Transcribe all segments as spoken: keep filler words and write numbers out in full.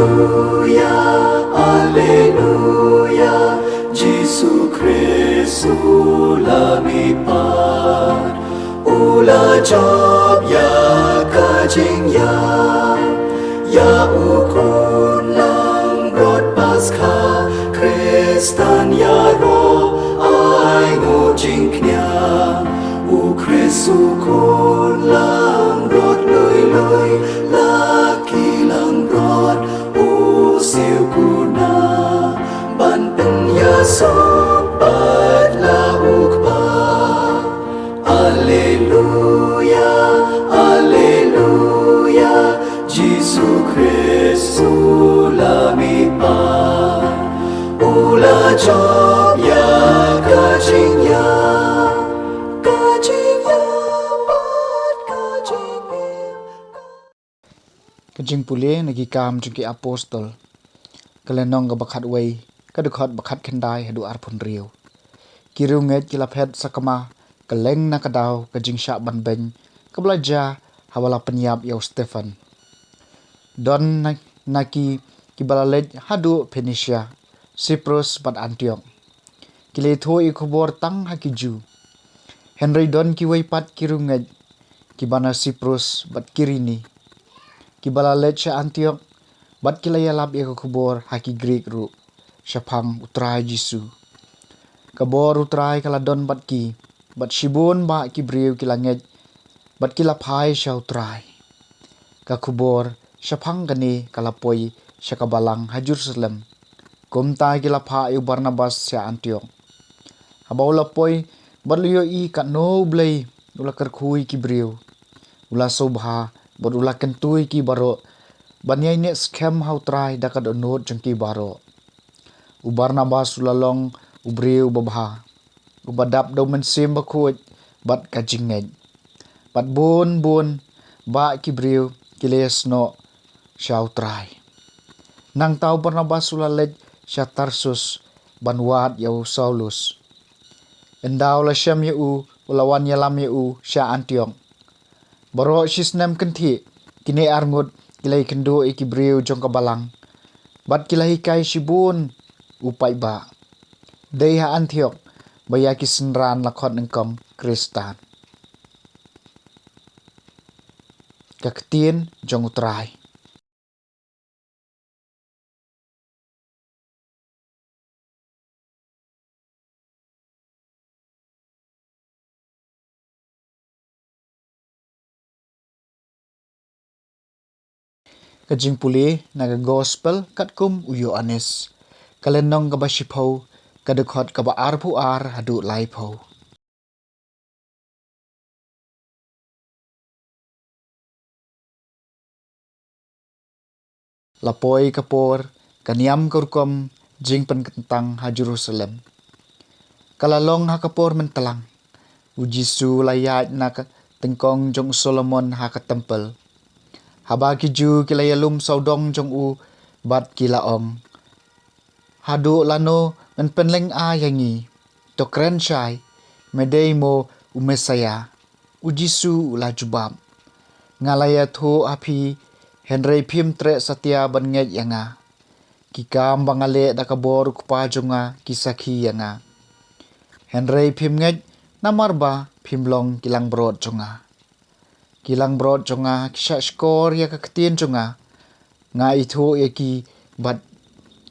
Alleluia, Alleluia, Jisu Khrist u la mihpat, u la jop ïa ka jingïap, ïa u khun langbrot Paskha, Khristan ïaroh ai nguh jingkñia, u Khrist u khun langbrot lui lui, la ki langbrot u siew kuna, ban pynïasoh bad la u Kpa. Alleluia, Alleluia, Jisu Khrist u la mihpat, u la jop ïa ka jingïap, ka jingïap bad ka jingim. Ka jingpule na Ki Kam jong ki Apostol, ka lynnong kaba khatwei, ka dkhot ba khatkhyndai haduh arphew hynriew. Ki riewngeit ki la phet sakma kylleng na ka daw ka jingshah banbeiñ kaba la jia haba la pynïap ïa u Stephan. Don na, na ki, kiba la leit haduh Phoenicia, Cyprus bad Antiok. Ki la ïathuh ïa ka khubor tang ha ki Jiw. Hynrei don kiwei pat ki riewngeit, kiba na Cyprus bad Kirene, kiba la leit sha Antiok, bad ki la ïalap ïa ka khubor ha ki Grik ruh shaphang U Trai Jisu. Ka bor U Trai ka la don bad ki, bad shibun bah ki briew ki la ngeit bad ki la phai sha U Trai. Ka khubor shaphang kane ka la poi sha ka balang ha Jerusalem. Kumta ki la phah ïa u Barnabas sha Antiok. Haba u la poi bad u la ïohi katno U Blei u la kyrkhu ïa ki briew, u la sngewbha bad u la kyntu ïa ki baroh ban ïaineh skhem ha U Trai da ka dohnud jong ki baroh. U Barnabas u la long u briew babha, uba dap da U Mynsiem Bakhuid bad ka jingngeit. Bad bun bun bah ki briew ki la ïasnoh sha U Trai. Nangta u Barnabas u la leit sha Tarsus ban wad ïa u Saulus. Ynda u la shem ïa u, u la wan ïalam ïa u sha Antiok. Baroh shisnem kynthih, kine arngut ki la ïakynduh ïa ki briew jong ka balang, bad ki la hikai shibun u paidbah. Dei ha Antiok ba ïa ki synran la khot nyngkong Khristan. Ka ktien jong U Trai. Ka jingpule na ka Gospel katkum u Ïoannis, ka lynnong kaba shiphew, ka dkhot kaba arphew ar haduh laiphew. La poi ka por, ka niam ka rukom jingpynkyntang ha Jerusalem. Ka la long ha ka por myntlang. U Jisu u la ïaid na ka tyngkong jong u Solomon ha ka templ. Haba ki Jiw ki la ïalum sawdong jong u, bad ki la ong, "Haduh lano men pynlyngngoh ïa ngi? To kren shai, me dei mo u Messaïah?" U Jisu u la jubab, "Nga la ïathuh ha phi, hynrei phim treh satia ban ngeit ïa nga. Ki kam ba nga leh da ka bor u Kpa jong nga ki sakhi ïa nga. Hynrei phim ngeit namar ba phim long ki langbrot jong nga. Ki langbrot jong nga ki shahshkor ïa ka ktien jong nga. Nga ithuh ïa ki bad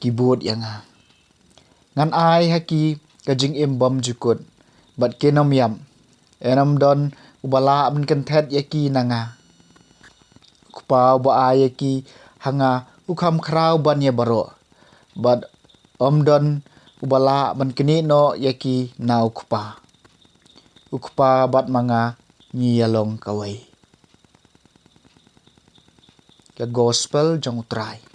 ki bud ïa nga. Ngan ai ha ki ka jingim bymjukut, bad kin ym ïap. Ym don uba lah ban kynthet ïa ki na nga. U Kpa uba ai ïa ki ha nga u kham khraw ban ïa baroh, bad ym don uba lah ban knieh noh ïa ki na u Kpa. U Kpa bad ma nga ngi ïalong kawei." Ka Gospel jong U Trai.